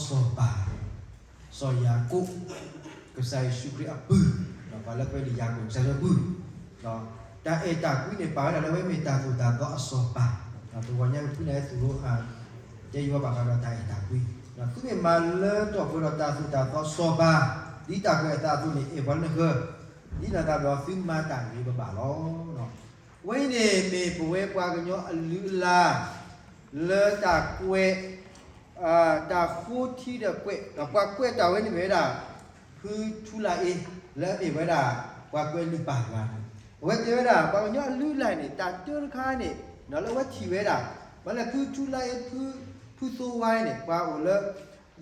စီၤပၤ, စီၤယၤကိာ်, ကစၢ်ယ့ၣ်ၡူးခရံာ်အပုၢ်, ပှၤလၢကွဲးလံာ်ယၤကိာ် ကစၢ်ယွၤအပုၢ်, တၢ်အဲၣ်တၢ်ကွံန့ၣ် ပာ်ဝဲဒၣ်လၢအဝဲမ့ၢ်တၢ်သိၣ်တၢ်သီအစီၤပၤ, တဂီၤညါကဖုနၤဟဲသူၣ်လိ တဲယွၤဘၣ်ဃးဒီးတၢ်အဲၣ်တၢ်ကွံ, သုမ့ၢ်မၤလၢထီၣ်ပှဲၤဒီးတၢ်သိၣ်တၢ်သီစီၤပၤ, ဒ်တၢ်ကွဲးအသးအသိးန့ၣ် အဲၣ်ပှၤလၢနဃၢၤ, ဒ်န့ၣ်အသိးဒီးသုမၤတၢ်ဂ့ၤဘၣ်ဘၣ်လီၤ. ဝဲအံၤန့ၣ်မ့ၢ်ပဝဲပှၤကညီအလုၢ်အလၢ် လၢတၢ်ကွဲး တၢ်ဃိထံဒီးကွဲး, ဒီးပှၤကွဲးတၢ်ဝဲန့ၣ်မ့ၢ်ဝဲဒၣ် ဖုထူလါအ့ လၢအမ့ၢ်ဝဲဒၣ် ပှၤကွဲးလုၢ်ပာ်ယွၤန့ၣ်, အဝဲတဲဝဲဒၣ် ပှၤကညီအလုၢ်အလၢ်န့ၣ် တၢ်တၢတခါန့ၣ် ဒီးလၢအဝဲထံၣ်ဝဲဒၣ် မ့ၢ်လၢဖုထူလါအ့ ဖု ဖုသိဝါန့ၣ် ပှၤအိၣ်လၢ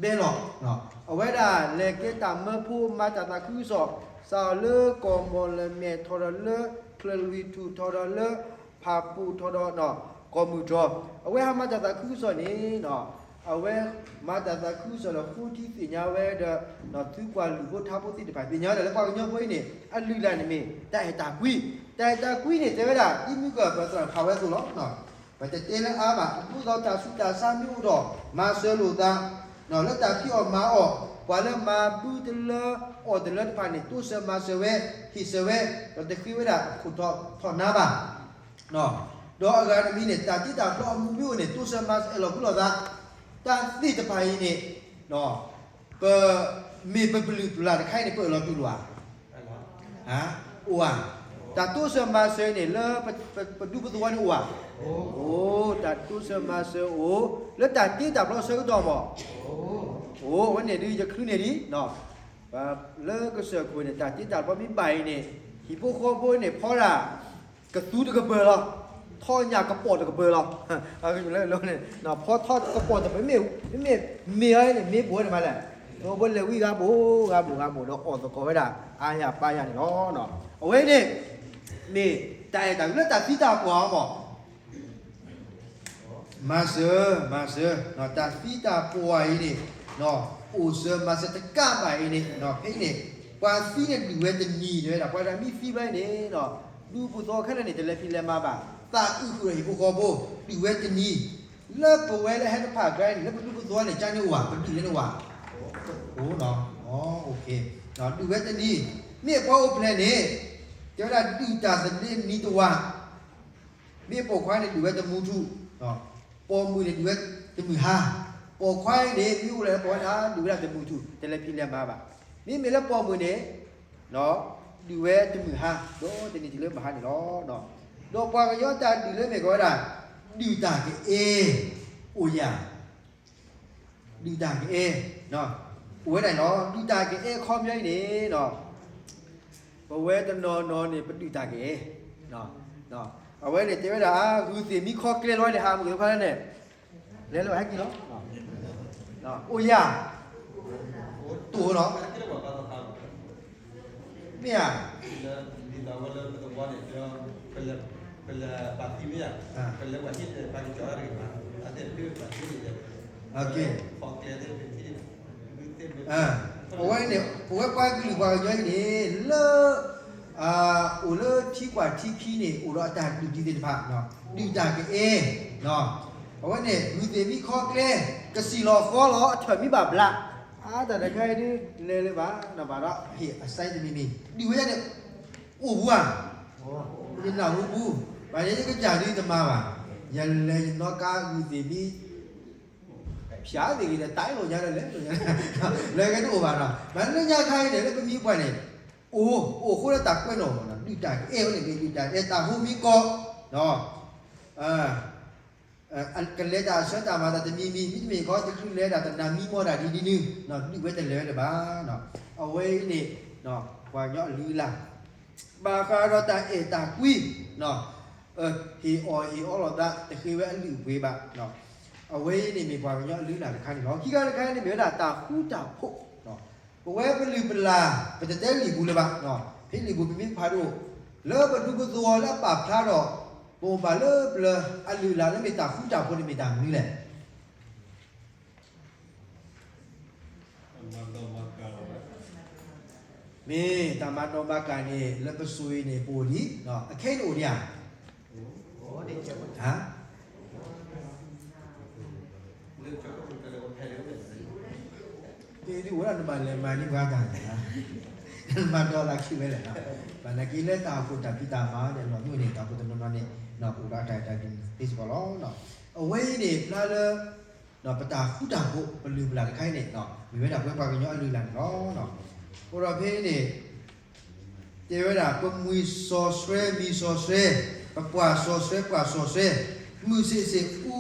ဘဲလီၤ, အဝဲဒၣ်လဲၤကဲတၢ်မၢဖိ မၤတၢ်သးခုကစီၣ်, စးထီၣ်လၢကီၢ်မီၣ်လမဲာ် ထီၣ်ဒီးလၢချၢၣ်လွံၢ်ထူၣ် ထီၣ်ဒီးလၢဖၣ်ပူၣ် ထီၣ်ဒီး ကီၢ်မုၢ်တြီၤ, အဝဲဟးမၤတၢ်သးခုကစီၣ်န့ၣ် အဝဲမၤတၢ်သးခုကစီၣ်ဒီးဃိထံသ့ၣ်ညါဝဲဒီး သုပှၤလုၢ်ဖိထါဖိသ့ၣ်တဖၣ် သ့ၣ်ညါဝဲဒၣ်လၢပှၤကညီဖိအံၤန့ၣ် အလုၢ်အလၢ်န့ၣ်မ့ၢ် တၢ်အဲၣ်တၢ်ကွံ, တၢ်အဲၣ်တၢ်ကွံန့ၣ် တဲဝဲဒၣ် ဒ်မုၢ်ကၢၢ်ပသရၣ်ဖးဝဲအသိးလီၤ. ပတတဲလၢအါဘၣ်, အဃိသတးတၢ်ဆူးတၢ်ဆါမ့ၢ်အိၣ်ဒီး မၤစၢၤလိာ်သး, လၢတၢ်ဖံးအီၣ်မၤအီၣ်, ပှၤလၢမၤဘုတလၢအီၣ်တလၢတဖၣ်န့ၣ် တိစၢၤမၤစၢၤဝဲ, ဟ့ၣ်စၢၤဝဲ, ဒီးတဃ့ဝဲဒၣ်အခိၣ်ထီၣ်ထီၣ်နါဘၣ် ဒီးအဂၤတမံၤန့ၣ် တၢ်တ့တၢ်ဖျီအမူမ့ၢ်အိၣ်န့ၣ် တိစၢၤမၤစၢၤအဲၣ်လီၤကွံလိာ်သး, တၢ်သ့ၣ်တဖၣ်အံၤန့ၣ် ပမ့ၢ်ပပလုၢ်ပလၢ်တခါအံၤန့ၣ် ပအၢၣ်လီၤတူၢ်လိာ်ဧါ, အိၣ်ဧါ, တၢ်တိစၢၤမၤစၢၤန့ၣ် လၢပဒူပသဝီန့ၣ်အိၣ်ဧါ, အိၣ်, တၢ်တိစၢၤမၤစၢၤအိၣ်, လၢတၢ်တ့တၢ်ဖျီဆၢကတီၢ်မး, အိၣ်, အဝဲန့ၣ်ဒုးယချုးန့ၢ်ဒံး လၢကစၢၢ်ခိၣ်န့ၣ် တၢ်တ့တၢ်ဖျီမ့ၢ်ဘၣ်အံၤန့ၣ် ဟံၣ်ဖိဃီဖိန့ၣ် ဖီဒၣ် ကသူတကပၤလီၤ, ထီၣ်ညၣ်ကပီၤတကပၤလီၤ, ဖီထီၣ်တကပီၤတကပၤ မ့မ့ၢ် မ့မ့ၢ်မ့ၢ်အီၤန့ၣ် မ့ၢ်ပှဲၤတဖၣ်လဲၣ်, ဒီးပလဲၤဝံဂၤဘိး ဂၤဘိး ဂၤဘိး ဒီးအီၣ်သကိးဝဲဒၣ် အါယၤပါယၤန့ၣ်လီၤ. အဝဲန့ၣ် မ့ၢ်တၢ်အဲၣ်တၢ်ကွံလၢတၢ်သံတၢ်ပှၢ်အီၤမး မၤစၢၤ, မၤစၢၤ, တၢ်သံတၢ်ပှၢ်အံၤန့ၣ် အိၣ်စၢၤမၤစၢၤတကးဘၣ်အံၤန့ၣ် ဖဲအံၤန့ၣ် ပှၤသံန့ၣ်ဒုးဝဲတနံၤ တဲဝဲဒၣ် ပှၤတၢ်မံသံဘၣ်အံၤန့ၣ် ဒူဖိသဝီခဲလၢာ်န့ၣ် တလဲၤဖံးလဲၤမၤဘၣ်, သးအုးဃုာ်ဒီးဟံၣ်ဖိဃီဖိ ဒုးဝဲတနံၤ, လၢပဝဲလၢဟဲတဖၣ်ကျါန့ၣ် လၢပဒူပသဝီန့ၣ် ကန့ၣ်အိၣ်ဘၣ်, ပဒုးလဲၣ်န့ၣ်အိၣ်ဘၣ်, အိၣ်, ဒုးဝဲတနံၤ, မ့ၢ်ပှၤအိၣ်ဖျဲၣ်န့ၣ် တဲဝဲဒၣ်ဒုးတၢ်သဘျ့နံၤတဝာ် မ့ၢ်ပိာ်ခွါန့ၣ်ဒုးဝဲတမူထူၣ်, ပိာ်မုၣ်န့ၣ်ဒုးဝဲတမုၢ်ဟါ, ပိာ်ခွါအံၤန့ၣ် မ့ၢ်အိၣ်လၢပိာ်ဝဲဒၣ် ဒုးဝဲဒၣ်တမုၢ်ထူၣ် တလဲၤဖံးလဲၤမၤဘၣ်, မ့မ့ၢ်လၢပိာ်မုၣ်န့ၣ် ဒုးဝဲတမုၢ်ဟါ ဒီးတနံၤတုၤလၢမုၢ်ဟါန့ၣ်လီၤ. ဒီးပှၤကညီတၢ်ဒုးလၢမ့ၢ်ကီးဝဲဒၣ် ဒုးတၢ်ကအဲၣ်, အိၣ်ယၤ ဒုးတၢ်ကအဲၣ်, အိၣ်ဝဲဒၣ်န့ၣ်လီၤ. ဒုးတၢ်ကအဲၣ်ခီပညီအံၤန့ၣ် ပဝဲတနီၤနီၤန့ၣ် ပဒုးတၢ်ကအဲၣ်, အဝဲန့ၣ်တဲဝဲဒၣ် ဂုာ်သ့ၣ်မံခီကျဲလီၤန့ၣ် ဟးမုၢ်တခီန့ၣ် လဲၤလၢဟဲက့ၤလီၤ, အိၣ်ယၤ, တိၢ်လီၤ မ့ၢ်ဧါ, အဝဲန့ၣ် ပဝဲပှၤကလုာ်ပှၤကညီအံၤန့ၣ် လၢ အိၣ်လၢထံကွၢ်ထံခံန့ၣ် အိၣ်ဒီးအတၢ်ဒုးဒံးသ့ၣ်တဖၣ်, ဒုးတၢ်ကအဲၣ်, အဝဲန့ၣ် ဂုာ်သ့ၣ်မံခီကျဲ, ကစံၣ်လီၤဃီလီၤ အထၢၣ်မံဘၣ်ဘျး, အါတၢ်တခါအံၤဒုး လဲၤလၢၤဘၣ် ဘၣ်ဒီးဟ့ၣ်အစဲတမံၤမံၤ ဒုးဝဲဒၣ်န့ၣ် အိၣ်ဘူးဧါ, ယနၢ်ဟူဘူး, ဘၣ်န့ၣ်ယကစၢ်ဒုးတမၤဘၣ်, ယလဲၤယနီၣ်ကါဂုာ်သ့ၣ်မံ ဖျါသ့ၣ်ဂ့ၤဒီးတၢ်အ့ၣ်လိာ်ညါလၢလဲၣ်, လဲၤကဲတအိၣ်ဘၣ်ဒီး ဘၣ်လၢညါခါအံၤန့ၣ် လၢပမံပှၢ်န့ၣ် အိၣ် အိၣ်ဃိလၢတၢ်ကွဲးနီၣ်မး ဒုးတၢ်ကအဲၣ်ဝဲန့ၣ် မ့ၢ်ဒုးတၢ်အဲၣ်တၢ်ဟူမံကီး, ကလဲၤတၢ်အဆၢတၢ်မၤတၢ်တမံၤမံၤ မ့တမ့ၢ်ကီး တချုးလဲၤဒၣ်တနၤမံမီၢ်ဒၣ်ဒ်ဒ်နုၤ ဒုးဝဲတလဲၤဝဲလၢၤဘၣ်, အဝဲအံၤန့ၣ် ပှၤကညီအလုၢ်အလၢ် ဘၣ်ဃးဒီးတၢ်အဲၣ်တၢ်ကွံ ဟ့ၣ်အီၣ်ဟ့ၣ်အီလိာ်သး တဃ့ဝဲအလုၢ်အပှ့ၤဘၣ်, အဝဲအံၤန့ၣ်မ့ၢ်ပှၤကညီအလုၢ်အလၢ်တခါန့ၣ်လီၤ. ခံခါတခါန့ၣ်မ့ၢ်ဝဲဒၣ်တၢ်ဃူတၢ်ဖိး, ပဝဲပလုၢ်ပလၢ် ပတတဲလံာ်ပူၤလၢၤဘၣ်, ဖဲလံာ်ပူၤပမ့ၢ်ဖးဒိၣ် လၢပဒူပသဝီလၢအပာ်ဖျါထီၣ် ပအိၣ်ဘၣ်လၢပျၢၤအလုၢ်အလၢ်လၢမ့ၢ်တၢ်ဃူတၢ်ဖိးန့ၣ်မ့ၢ်တၢ်မနုၤလဲၣ်. မ့ၢ်တၢ်မၤနီၣ်ဘၣ်ကၣ်န့ၣ် လၢပစိၤအံၤန့ၣ် ပအိၣ်ဒံး, အခဲအံၤန့ၣ်အိၣ်ဒံးဧါ, ဟါ, လၢ လၢ လၢ ဖဲဒုးအိၣ်ဒၣ်နဘၣ်လဲၤမၤန့ၢ်ပှၤတၢ်န့ၣ်, နမၤဒီးလၢခံဝဲလဲၣ်, ဘၣ်နာ်က့လၢတၢ်အိၣ်ဖှိၣ်တၢ်ဖံးတၢ်မၤဒီးလီၤမုၢ်န့ၣ် တၢ်အိၣ်ဖှိၣ်တနီၤနီၤန့ၣ် အိၣ်ဒီးတၢ်တၢ်ဒုးသ့စ့ၢ်ကီးလီၤ. အဝဲအံၤန့ၣ် ဖျါလၢ ပတၢ်ဃူတၢ်ဖိး ပလုၢ်ပလၢ်တခါအံၤန့ၣ် မ့ၢ်ဝဲဒၣ်ပဝဲပှၤကညီအလုၢ်အလၢ်န့ၣ်လီၤ. အိၣ်ဒီးဖဲန့ၣ် တဲဝဲဒၣ် ပမှံၤစီဆှၢမံၤစီဆှၢ, ပပှၢ်စီဆှၢပှၢ်စီဆှၢ, မုၢ်ဆ့ၣ်ဆ့ၣ်အူ,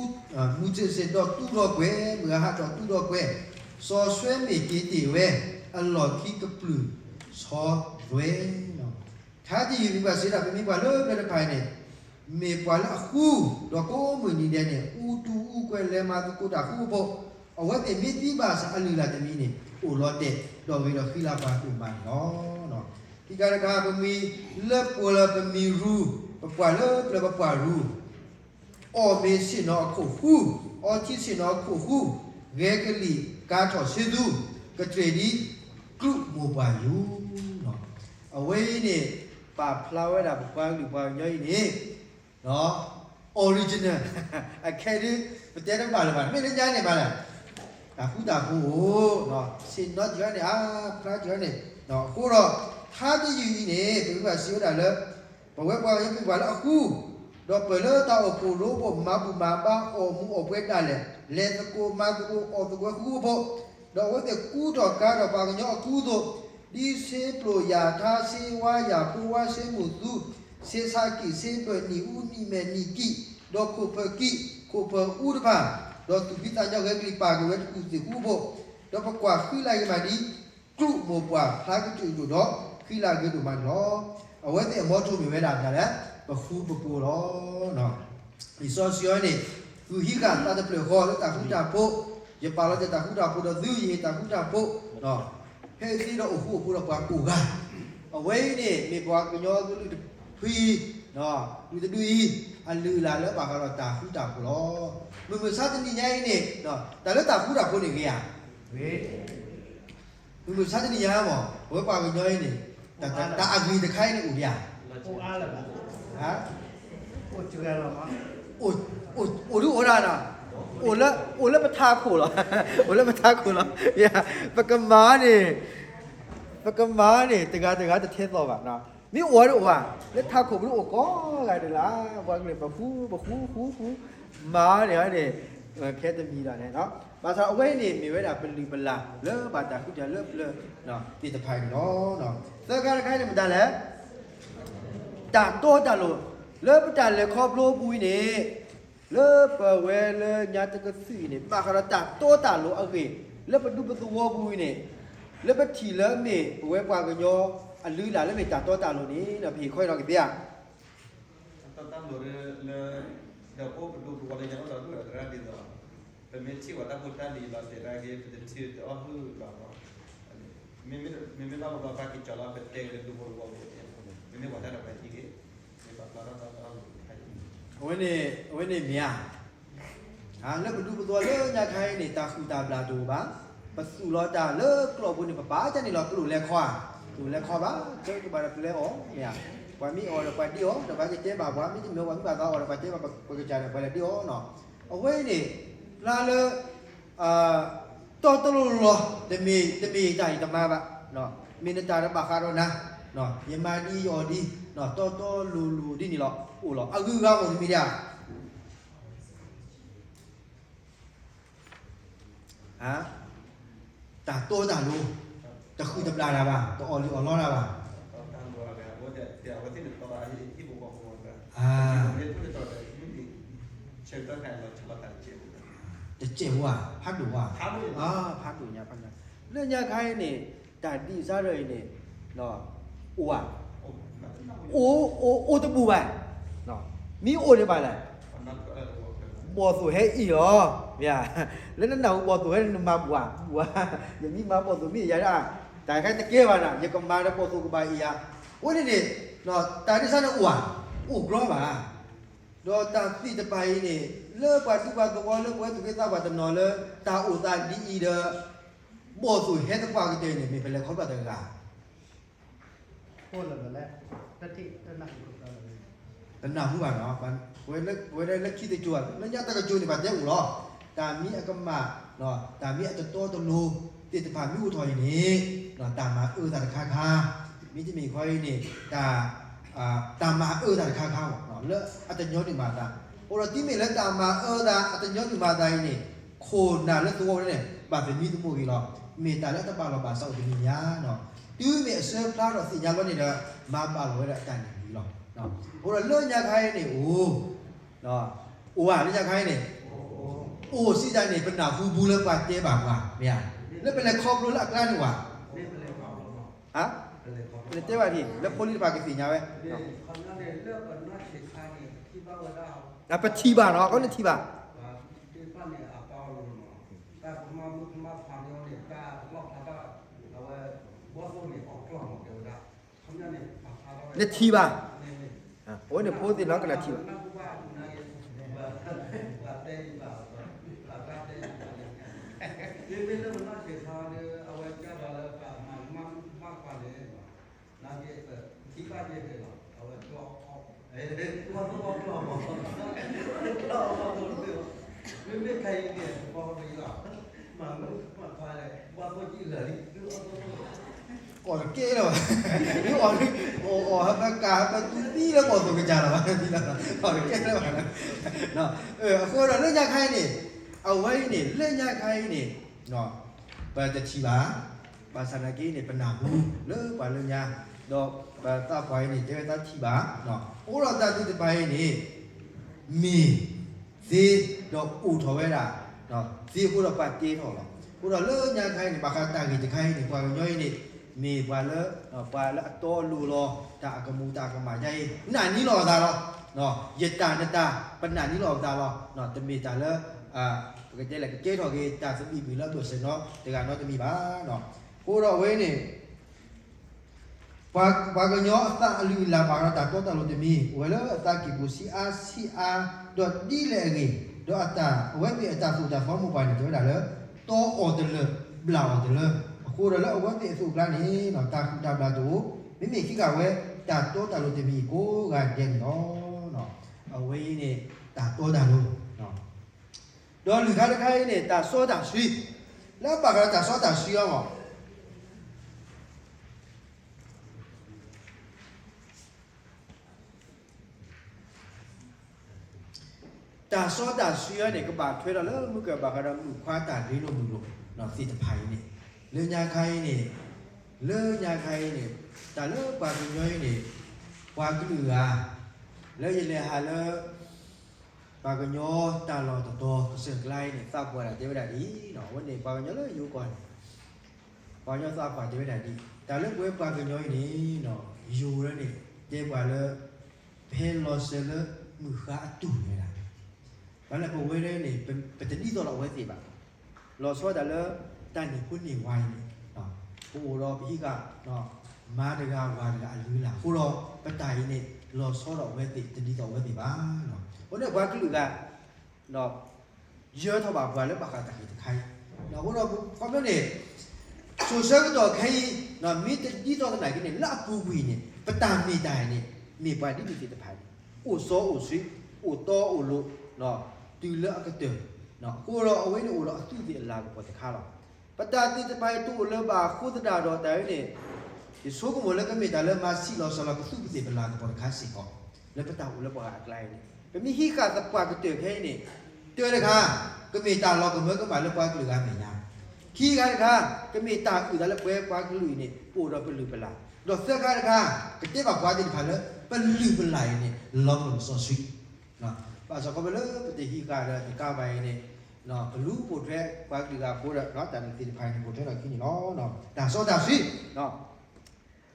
မုၢ်ဆ့ၣ်ဆ့ၣ်ဒီးတူဒီးကွဲၢ်, မုၢ်အဟးဒီးတူဒီးကွဲၢ်, စီဆှၢမ့ၢ်က့ၤတ့ၢ်ဝဲ, အလီၢ်ခံကပျုၢ်ဆီသွဲလီၤ. ထါတယုၢ်မ့ၢ်ပှၤစံးဒၣ် ပမ့ၢ်ပှၤလၢပျၢၤတဖၣ်အံၤန့ၣ် မ့ၢ်ပှၤလၢအဃူ, ဒီးကိးမုၢ်နံၤဒဲးန့ၣ် အူတူအူကွဲး လဲၤမၤသကိးတၢ်ဃူအဖိ, အဝဲသ့ၣ်မ့ၢ်သံဘၣ်ဆၣ် အလုၢ်အလၢ်တမံၤန့ၣ် အိၣ်လီၤတဲာ် ဒီးဂ့ၤဒီးဃံလၤပှၤဒိၣ်မးန့ၣ်လီၤ. ခံခါတခါ ပမှံၤလၢပှၢ်လၢပမံၤရူ, ပပှၢ်လၢပျၢၤပပှၢ်ရူ, အီၣ်မ့ၤဆ့ၣ်နီၤအခိၣ်ဃူ, အီထံဆ့ၣ်နီၤအခိၣ်ဃူ, ဂဲၤကလံၣ်ကါထီၣ်ဆ့သူ, ကတြံၣ်ဒ်ကျူးမိၢ်ပှၢ်ယူၤ. အဝဲအံၤန့ၣ် ပာ်ဖျါဝဲဒၣ်ပပှၤကလုာ်ပှၤကညီအံၤန့ၣ် original အခဲဒု ပတဲတဘၣ်လၢၤဘၣ် မ့ၢ်လၢညါန့ၣ်ဘၣ်လဲၣ်, တၢ်ဃူတၢ်ဖိးအိၣ်, ဆ့ၣ်နီၤတခါန့ၣ် အါဖျါတခါန့ၣ်, အဃိဒီး ထါတယုၢ်အံၤန့ၣ် ပကဘၣ်စံးဝဲဒၣ်လၢ ပဝဲပှၤကညီမ့ၢ်ပှၤလၢအဃူ, ဒီးပၢၢ်လၢတၢ်အိၣ်ဖှိၣ်ရိဖှိၣ် မၤဘူၣ်မၤဘါ အီၣ်မူအီၣ်ပွဲဒၣ်လဲာ်, လဲၤသကိးမၤသကိးအီၣ်သကိးဃူဖိ, ဒီးအဝဲသ့ၣ်ကူထီၣ်ကါဒီးပှၤကညီအကူအသိး, ဒ်ဆ့ပျိၢ်ယၣ်ထါ ဆ့ဝါယၣ်ဖိဝါ ဆ့မုၢ်သူ, ဆ့ဆါကံၣ် ဆ့ဘၢၣ်နံၣ်အူ နံၣ်မဲာ်နံၣ်ကံၣ်, ဒီးခိၣ်ဖၢၣ်ကံၣ် ခိၣ်ဖၢၣ်အူတဖၣ်, ဒီးသူၣ်ဖှံသးညီဂဲၤကလံၣ်ပာ်က့ၤဝဲတကူၣ်သ့ၣ်ဃူဖိ, ဒီးပကွၢ်ဃံလၤဂ့ၤမးဒ် ကျူးမိၢ်ပှၢ်ဖျါကတြူၢ်ဒိၣ်ဒီး ဃံလၤဂ့ၤဒိၣ်မးန့ၣ်လီၤ. အဝဲသ့ၣ်အမီထိမ့ၢ်ဝဲဒၣ်ဒ်လဲၣ်, ပဃူပဖိးလီၤ. လံာ်စီဆှံအံၤန့ၣ် ဃုာ်ဟံးဃာ်သးတဖျၢၣ်ဃီလၢတၢ်ဃူတၢ်ဖိး, ယပာ်လီၤတၢ်ဃူတၢ်ဖိးဒီးသု ယဟ့ၣ်တၢ်ဃူတၢ်ဖိး ဖဲအံၤသ့ဒီးအိၣ်ဃူအိၣ်ဖိးဒီးပှၤကိးဂၤ, အဝဲအံၤန့ၣ် မ့ၢ်ပှၤကညီကလုာ်တဖုအံၤ, ဒူတဒူအံၤ အလုၢ်အလၢ်လၢဘၣ်ဃးဒီးတၢ်ဃူတၢ်ဖိးလီၤ. မုၢ်မဆါတနံၤညါအံၤန့ၣ် တၢ်လၢတၢ်ဃူတၢ်ဖိးန့ၣ်ဂ့ၤဧါ. မုၢ်မဆါတနံၤညါမ့ၢ် ပဝဲပှၤကညီအံၤန့ၣ် တၢ်အဂ့ၤတခါအံၤန့ၣ်အိၣ်ဒံးဧါ. အိၣ်ဒုးအိၣ်ဒၣ်နီၤ, အိၣ်လၢပထးခိၣ်လီၤ, အိၣ်လၢပထးခိၣ်လီၤ. ပကမၤန့ၣ်, ပကမၤန့ၣ် တဂၤတဂၤတထဲသိးဘၣ်. မ့ၢ်အိၣ်ဒ်အိၣ်ဧါ, လၢထးခိၣ်ပူၤအိၣ်ကိးဂၤဒဲးလီၤ. ပှၤကလုာ်ပဃူ ပဃူဃူဃူ မၤန့ၣ်န့ၣ် ခဲတမံၤဒီးန့ၣ်, ဘၣ်ဆၣ်အဝဲအံၤန့ၣ် မ့ၢ်ဝဲဒၣ်ပလုၢ်ပလၢ်လၢဘၣ်တၢ်ဃုထၢလၢပျၢၤသ့ၣ်တဖၣ်န့ၣ်လီၤ. သၢခါတခါန့ၣ်မတၤလဲၣ်, တၢ်တီတၢ်လိၤ လၢပတၢ်လဲၤခီဖျိပူၤအံၤန့ၣ် လၢပဝဲလၢညါတကသုၣ်အံၤန့ၣ် ဘၣ်ဃးဒီးတၢ်တီတၢ်လိၤအဂ့ၢ် လၢပဒူပသဝီပူၤအံၤန့ၣ် လၢပထံၣ်လၢမ့ၢ်ပဝဲပှၤကညီအလုၢ်အလၢ်လၢမ့ၢ်တၢ်တီတၢ်လိၤန့ၣ် ပဟ့ၣ်ခီအံၤနီၤကသ့ဧါ. တၢ်တီတၢ်လိၤလၢ ဒီးပအိၣ်ပဒူပသဝီလၢညါအိၣ်ဒီးဒူၣ်ဒီးသရၣ်ဒ်သိး ပမ့ၢ်ထံၣ်ပှၤတၢ်ဖိတၢ်လံၤလီၤတဲာ်တၢ်ဂ့ၤ ပတထံၣ်တအီၣ်ဟုၣ်ဘၣ်မး, မ့မ့ၢ်ဘၣ်ပဘၣ်ပာ်က့ၤကၠီလီၤ ပတဲက့ၤလၢဒူဖိတဝီဖိ, မ့မ့ၢ်ပှၤတၢ်ဒီးပှၤထံၣ်ဂ့ၤ, မ့ၢ်ပှၤပျၢ်ထီၣ်တၢ်တၢ်အီၣ်လီၤ အဝဲန့ၣ် အဝဲန့ၣ်မ့ၢ်ဧါ. လၢပဒူပသဝီလၢညါခါအံၤန့ၣ် တၢ်ဃုာ်တၢ်ဘျၣ်တအိၣ်ဘၣ်, ပသူၣ်လီၤတၢ်လၢကျိာ်ပူၤန့ၣ် ပပာ်တၢ်န့ၣ်လီၤ ပလိၣ်လဲၤခီဧါ, ပလိၣ်လဲၤခီဘၣ်, တဘၣ်ဒီးပလဲၤအီၣ်မ့ၢ်ဧါ, ပှၤမ့ၢ်အီၣ်ဒီးပှၤဒ့အီၣ် ဒီးပှၤကတဲဘၣ်ပှၤ မ့တမ့ၢ်ပှၤမ့ၢ်ဘၣ်သးအီၣ်ဒီးပှၤတဲဘၣ်ပှၤကစၢ်န့ၣ် ပှၤလဲၤဒ့အီၣ်နီၤ. အဝဲအံၤန့ၣ် ဖျါလၢ တီတလိၤလီၤ, တမ့ၢ်တၢ်အံၤတမၤဘၣ်, မ့ၢ်နတၢ်တဘၣ်ဃးဒီးနၤ, ယမၤဒ်ယအီၣ်ဒ်, တီတီလိၤလိၤဒ်န့ၣ်လီၤ အိၣ်လီၤ အဂုၤအဂၤမ့ၢ်တမ့ၢ်ဒ်ဧါ. တၢ်တီတၢ်လိၤ, တဃုာ်တဘျၣ်တၢ်ဘၣ်, တအီၣ်လုၢ်အီၣ်လီတၢ်ဘၣ်. တစဲးဖိဧါ, ဖးဒိၣ်ဧါ, ဖးဒိၣ်ညါ, လၢညါခါအံၤန့ၣ် တၢ်ဒံးစါဒၢအံၤန့ၣ် အိၣ်ဧါ, အိၣ်တဘူၣ်ဘၣ်, မ့ၢ်အိၣ်န့ၣ်ဘၣ်လဲၣ်, ဘီၣ်သိၣ်ဟဲအံၤလီၤ, မ့ၢ်ဧါ, လၢနနၢ်ဟူဘီၣ်သိၣ်ဟဲန့ၣ် နမၤဘူၣ်ဧါ, ဘူၣ်ဧါ, ယမ့ၢ်မၤဘီၣ်သိၣ်မ့ၢ်ယၤဒၣ်, တၢ်ခဲတကဲဘၣ်နၤ ယကမၤဒီးဘီၣ်သိၣ်ကဘၣ်အံၤဧါ, အဝဲန့ၣ်န့ၣ် တၢ်ဒံးစါန့ၣ်အိၣ်ဧါ, အိၣ်ကြီဘၣ်. ဒီးတၢ်သ့ၣ်တဖၣ်အံၤန့ၣ် လၢပှၤဒူပှၤသဝီလၢပဝဲသူၣ်က့သးပှၢ်တနီၤလၢ တၢ်အိၣ်သးဒ်အံၤဒီး ဘီၣ်သိၣ်ဟဲသပှၢ်ကတၢၢ်န့ၣ် မ့ၢ်ပလဲၤခီဖျိတဂၤ တနၢ်ဟူဘၣ်နီၤ, ပဝဲလၢခံတကၠိၤ လၢညါတကၠိၤန့ၣ် ပှၤတဲအိၣ်လီၤ, တၢ်မ့ၢ်အကမၣ်, တၢ်မ့ၢ်အတတီတလိၤသ့ၣ်တဖၣ်မ့ၢ်အိၣ်ထီၣ်အံၤန့ၣ်, တၢ်မၤအၢသးတခါခါ, မ့တမ့ၢ်ခီအံၤန့ၣ်, တၢ်, တၢ်မၤအၢသးတခါခါလီၤ, လၢအတညီဒုၣ်မၤသး, အိၣ်ဒီးတုၤမ့ၢ်လၢတၢ်မၤအၢသး အတညီဒုၣ်မၤသးအံၤန့ၣ်, ခိၣ်နၢ်လၢသဝီန့ၣ် ဘၣ်သမံသမိးဂ့ၤလီၤ, မ့ၢ်တၢ်လၢအတဘၣ်လီၤဘၣ်စးအိၣ်တမံၤမံၤဧါ, တုၤမ့ၢ်အဆၢဖျါထီၣ်သ့ၣ်ညါလီၤန့ၣ်ဒီး မၤဘၣ်လီၤဝဲဒၣ်အတၢ်န့ၣ်လီၤ, အိၣ်ဒီးလၢညါခါအံၤန့ၣ်အိၣ် အိၣ်ဧါ လၢညါခါအံၤန့ၣ်, အိၣ်စံးတၢ်န့ၣ် ပနၢ်ဟူဘူးလၢပှၤတဲဘၣ်ပှၤ မ့ၢ်ဧါ, လၢပလဲၤခီဖျိလၢအကျါန့ၣ်ဝဲ, ဟါ, ပလဲၤတဲဘၣ်ဒ် လၢဖိလံၤတဖၣ်ကသ့ၣ်ညါဝဲ, ပထံၣ်ဘၣ်နီၤ အဃိန့ၣ်ထံၣ်ဘၣ်, နထံၣ်ဘၣ်, အဝဲန့ၣ်ဖိသ့ၣ်နီၤကနၣ်ထံၣ်ဘၣ်, အီၣ်တကဲလၢၤဘၣ်, မ့ၢ်အီၣ်, အီၣ်ဟဲပကး ဟဲပသူသံလၢကီၢ်သူၣ်ကစၢ်လီၤဘၣ်, အီၣ်တကဲလၢၤဘၣ်, အဃိဒီးလၢညါခါအံၤန့ၣ်, အဝဲအံၤန့ၣ် လၢညါခါအံၤန့ၣ်, ပတထံၣ်ဘၣ်, ဘၣ်ဆၣ်နာ်က့န့ၣ် ပနၢ်ဟူလၢပှၤလၢညါ, ဒီးပသးပှၢ်အံၤန့ၣ် တဲဝဲသးထံၣ်ဘၣ်, အိၣ်ဒီးတၢ်သ့ၣ်တဖၣ်အံၤန့ၣ် မ့ၢ်သ့ဒီးအိၣ်ထီၣ်ဝဲဒၣ်, သ့အဃိဒီးပှၤတဲထီၣ်လီၤ. အဃိဒီးလၢညါခါအံၤန့ၣ် ဘၣ်ဃးတၢ်ဂ့ၢ်တခါအံၤန့ၣ် ပှၤကညီအံၤန့ၣ် မ့ၢ်ပှၤလၢ, ပှၤလၢအတီအလိၤလီၤ. တၢ်အကမူးတၢ်အကမၣ်ယါအံၤ နာ်န့ၢ်လီၤပသးလီၤ. ယတၢ်နတၢ် ပနာ်န့ၢ်လီၤပသးလီၤ. တမ့ၢ်တၢ်လၢ ပကတဲလဲၣ် ကကဲထီၣ်က့ၤတၢ်သဘံၣ်ဘုၣ်လၢအဘၢၣ်စၢၤနီတဂၤနီတမံၤဘၣ်. အဃိဒီးအဝဲန့ၣ် ပှၤ, ပှၤကညီအသးအလုၢ်အလၢ်ဘၣ်ဃးဒီးတၢ်တီတၢ်လိၤတမံၤ အိၣ်ဝဲလၢအသးကံၢ်ပူၤဆံးအါဆံးအါ, ဒီးဒ်လဲၣ်အဂ့ၢ်, ဒီးအတၢ်, အဝဲသ့ၣ်အတၢ်သိၣ်တၢ်သီမိၢ်ပှၢ်န့ၣ် တဲဝဲဒၣ်လၢ တီအီၤတလၢာ်, ဘျၣ်အီၤတလၢာ်, အဃိဒီးလၢအဝဲသ့ၣ်အသိးအကျါန့ၣ် တၢ်ဟုၣ်တၢ်ဘျၣ်တအိၣ်, မ့မ့ၢ်ခံဂၤဝဲ တၢ်တီတၢ်လိၤတမံၤကိးဂၤဒဲးန့ၣ်လီၤ. အဝဲအံၤန့ၣ် တၢ်တီတၢ်လိၤ ဒီးလွံၢ်ခါတခါအံၤန့ၣ် တၢ်စီတၢ်ဆှံ, လၢအဘၣ်ဃးဒီးတၢ်စီတၢ်ဆှံအဂီၢ်, တၢ်စီတၢ်ဆှံအံၤန့ၣ် ကဘၣ်ထွဲဒီးလၢမုၢ်ကဘၣ်ဃးဒီးမုၣ်ခွါတၢ်ရ့လိာ်မုာ်လိာ်သ့ၣ်တဖၣ်အံၤန့ၣ်, လၢညါခါအံၤန့ၣ်, လၢညါခါအံၤန့ၣ်, တၢ်လၢပှၤကညီအံၤန့ၣ်, ပှၤကလုာ်ဂၤ, လၢယလဲၤဟးလၢ ပှၤကညီတၢ်လီၢ်တတီၤကစၢၢ်ကျါအံၤန့ၣ် သးပှၢ်တၢ်တဲဝဲဒၣ်ဒ်, အဝဲန့ၣ် ပှၤကညီလၢယိၤကီၢ်န့ၣ်, ပှၤကညီသးပှၢ်တဲဝဲဒၣ်ဒ်, တၢ်လၢပဝဲပှၤကညီအံၤန့ၣ်, ယိၤလၢန့ၣ် တဲပှၤလၢ ဖဲလီၤစၢၤလၢမုၢ်ဃါအတူၢ်န့ၣ်ဝဲဒၣ်, ဘၣ်လၢပဝဲလၢန့ၣ် ပတဒ်သိးဒီးအဝဲသ့ၣ်ဘၣ်. လီၤဆီဒၣ်တၢ်လၢ တၢ်န့ၢ်ဖိန့ၢ်ဝါအံၤန့ၣ်, ပအိၣ်ဒီးပဟံးဃာ် မါတဂၤဝၤတဂၤအလုၢ်အလၢ်အဃိဒီး ပတၢ်အံၤန့ၣ် လီၤဆီဒီးအဝဲသ့ၣ် တဒ်သိးအဝဲသ့ၣ်ဘၣ်. အဃိန့ၣ်ပှၤကလုာ်ဂၤ ယၢထီၣ်ဘၣ်ပှၤလၢဘၣ်ဃးတၢ်ဂ့ၢ်တခါအံၤ, အဃိဒီးခီဖျိန့ၣ် စိၤဆၢကတီၢ်ခဲအံၤ မ့ၢ်တဒ်သိးသနာ်က့န့ၣ် လၢအပူၤကွံာ်န့ၣ် ပတၢ်မ့ၢ်တၢ်န့ၣ် မ့ၢ်ပှၤဒ်န့ၣ်သ့ၣ်တဖၣ်န့ၣ် အိၣ်စီအိၣ်ဆှံ အိၣ်တီအိၣ်လိၤ တုၤလၢအကတၢၢ်, အဃိဒီးအဝဲန့ၣ်အိၣ်ဒီးအသူးသ့ၣ်အလၤကပီၤတခါလီၤ. ပတၢ်သ့ၣ်တဖၣ်အံၤတအိၣ်လၢၤဘၣ်အဃိသတးဒီးတၢ်အံၤန့ၣ် ယဆိကမိၣ်လၢကမ့ၢ်တၢ်လၢမၤဆံးလီၤစၢၤလီၤကသူးကသ့ၣ်ပလၤကပီၤတခါစ့ၢ်ကီး လၢပတၢ်အိၣ်လၢပှၤဂၤအကျါအံၤန့ၣ် ပမ့ၢ်ဟံးဃာ်သပှၢ်ကတၢၢ်ခဲအံၤန့ၣ် တၢတခါ ကမ့ၢ်တၢ်လီၤကမၢကမၣ်လၢပှၤကလုာ်ဂၤအမဲာ်ညါ, ခံခါတခါ ကမ့ၢ်တၢ်အုၣ်သးလၢပဝဲပှၤကလုာ်အံၤန့ၣ် ပအိၣ်ဒီးပလုၢ်ပလၢ်, ဒီးသၢခါတခါ ကတဲဘၣ်ပှၤသ့ၣ်တဖၣ်လၢ ပလုၢ်ပလၢ်အံၤန့ၣ် လီၤပလိာ်စီဆှံ ဘၣ်ဆၣ်ခီဖျိလၢပတဟံးဃာ်ဒီးတကးဘၣ်အံၤန့ၣ် ပလူၤပိာ်ထွဲပှၤကလုာ်ဂၤအဃိဒီး တၢ်န့ၣ်သ့ၣ်တဖၣ်အံၤန့ၣ် ပိာ်ထွဲထီၣ်ခံန့ၣ်လီၤ. တၢ်စီတၢ်ဆှံ,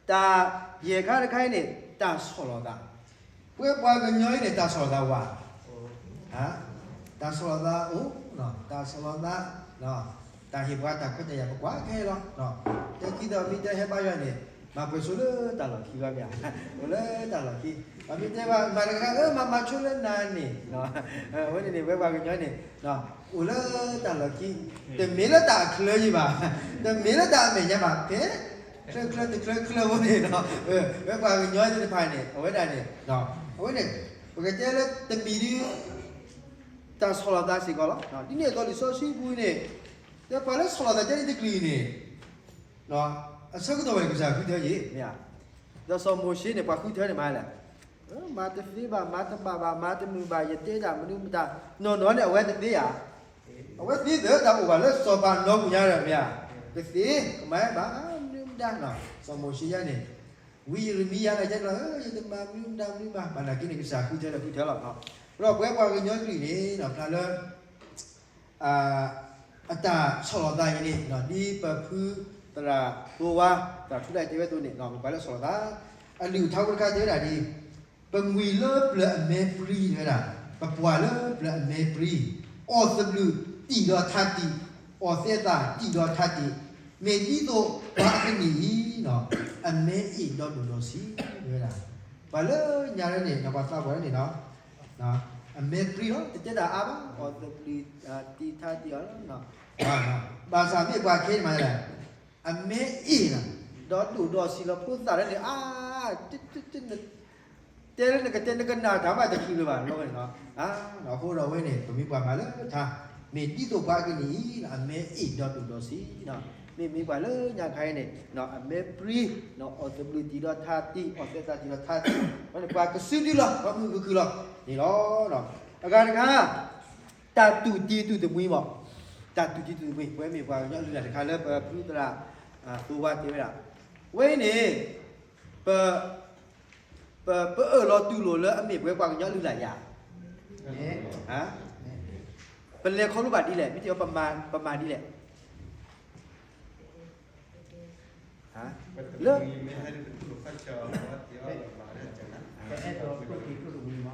တၢ်ယဲၢ်ခါတခါအံၤန့ၣ် တၢ်ဆီၣ်လီၤသး, ပဝဲပှၤကညီအံၤန့ၣ် တၢ်ဆီၣ်လီၤသးဝဲ, တၢ်ဆီၣ်လီၤသးအိၣ်, တၢ်ဆီၣ်လီၤသး တၢ်ဟ့ၣ်ပှၤတၢ်ခွဲးတၢ်ယာ် ပကွၢ်ခဲလီၤ. တဲခံသီးမ့ၢ်တဲဟဲဘါယွၤန့ၣ် မၤပှဲၤဆိလၢတၢ်လီၢ်ခံဘၣ်မ့ၢ်ဧါ, အိၣ်လၢတၢ်လီၢ်ခံ, ပှၤမ့ၢ်တဲဘၣ် မၤတဂၤဧၢ မၤမၤဆိလၢနၤန့ၣ်, အဝဲန့ၣ်န့ၣ် ပဝဲပှၤကညီန့ၣ် အိၣ်လၢတၢ်လီၢ်ခံ, တမ့ၢ်လၢတၢ်အချၢယံၤဘၣ်, တမ့ၢ်လၢတၢ်အမဲာ်ညါဘၣ်, ဖဲ ချၢချၢတချၢချၢဖိန့ၣ်, ပဝဲပှၤကညီသ့ၣ်တဖၣ်န့ၣ် အဝဲဒၣ်န့ၣ်, အဝဲန့ၣ် ပကတဲလၢတမံၤဒု တၢ်ဆီၣ်လီၤသးစ့ၢ်ကီးလီၤ. ဒ်န့ၣ်အသိးလံာ်စီဆှံပူၤန့ၣ်, တဲပှၤလၢဆီၣ်လီၤသးကဲန့ၣ်တကလုာ်အံၤန့ၣ်, အဆၢကတီၢ်ဝဲန့ၣ် ကစၢ်ဃုထၢယ့ၣ်, မ့ၢ်ဧါ. ဒီးစီၤမိၤၡ့န့ၣ် ပှၤဃုထၢန့ၣ်မၤလဲၣ်, မၤတသ့ဘၣ်, မၤတဘၣ်ဘၣ်, မၤတမုာ်ဘၣ်, ယတဲဒၣ်မနုၤမတၤ, နီၢ်နီၢ်န့ၣ် အဝဲတသ့ဧါ. အဝဲသ့သၢတၢ်အိၣ်ဘၣ်လၢစီၤပၤနီၢ်ပူၤညါဒီး မ့ၢ်ဧါ, တသ့, ကမၤဘၣ်မနုၤမတၤ, စီၤမိၤၡ့ယါန့ၣ် ဝံယံးရမံယၤန့ၣ် ကဲလီၤ, ယတမၤမနုၤမတၤမနုၤဘၣ်, ဘၣ်နာ်က့န့ၣ် ကစၢ်ဃုထၢဒီးဃုထၢလီၤ. ဒီးပဝဲပှၤကညီကလုာ်န့ၣ် ဖျါလၢ အတၢ်ဆီၣ်လီၤသးအံၤန့ၣ် ဒ်ပဖုသရၣ်သိဝါ သရၣ်ထူလၢ်တဲဝဲအသိးန့ၣ် မ့ၢ်ပှၤလၢဆီၣ်လီၤသး, အလုၢ်အထါဖိတခါတဲဝဲဒၣ်ဒ် ပမှံၤလၢပျၢၤအမဲပြံဝဲဒၣ်, ပပှၢ်လၢပျၢၤအမဲပြံ, အီၣ်သဘျုးတံၢ်ဒီးထါတံၢ်, အီၣ်သဲးသးတံၢ်ဒီးထါတံၢ်, မ့ၢ်ဒ်သိးပှၤအကနံၣ်အံၤ အမဲအ့ၣ်ဒီးဒိၣ်ဒီးဆံးဝဲဒၣ်. ပှၤလၢညါလၢန့ၣ် ပှၤသးပှၢ်လၢန့ၣ်လီၤ. အမဲပြံလီၤ, တတဲဒၣ်အါဘၣ်, အီၣ်သဘျုးတံၢ်ထါတံၢ်အီၤလီၤ. ဘၣ်ဆၣ်မ့ၢ်ပှၤခဲန့ၣ်မးလဲၣ်, အမဲအ့ၣ်လီၤ, ဒီးဒိၣ်ဒီးဆံးလီၤ, ဖိသၣ်လၢန့ၣ် အါ, တဲလၢနကတဲနကနၣ်တၢ်ဘၣ်တချုးလၢၤဘၣ်လီၤန့ၣ်လီၤ. အဃိဒီးဝဲန့ၣ် ပမ့ၢ်ပှၤမၤလၢထါ, မ့ၢ်ဒ်သိးပှၤအကနံၣ်အံၤ အမဲအ့ၣ်ဒီးဒိၣ်ဒီးဆံး, မ့မ့ၢ်ပှၤလၢညါခါအံၤန့ၣ် အမဲပြံ, အီၣ်သဘျုးတံၢ်ဒီးထါတံၢ်, အီၣ်သဲးသးတံၢ်ဒီးထါတံၢ်, ဝဲန့ၣ်ပှၤကစုဒုလီၤ, ပှၤမုာ်ကခုၣ်လီၤန့ၣ်လီၤ. အဂၤတခါ တၢ်တူၢ်တံၢ်တူၢ်တမှံမး, တၢ်တူၢ်တံၢ်တူၢ်တမှံ, ပဝဲမ့ၢ်ပှၤကညီအလုၢ်အလၢ်တခါလၢပဖုသရၣ်သိဝါတဲဝဲဒၣ်, ဝဲအံၤန့ၣ် ပ ပ ပအၢၣ်လီၤတူၢ်လိာ်လၢအမ့ၢ်ပဝဲပှၤကညီအလုၢ်အလၢ်ယၤ, ပလဲၤခီဖျိဘၣ်ဒ်လဲၣ်, မ့ၢ်တဲပမၤဒ်လဲၣ်, လၢ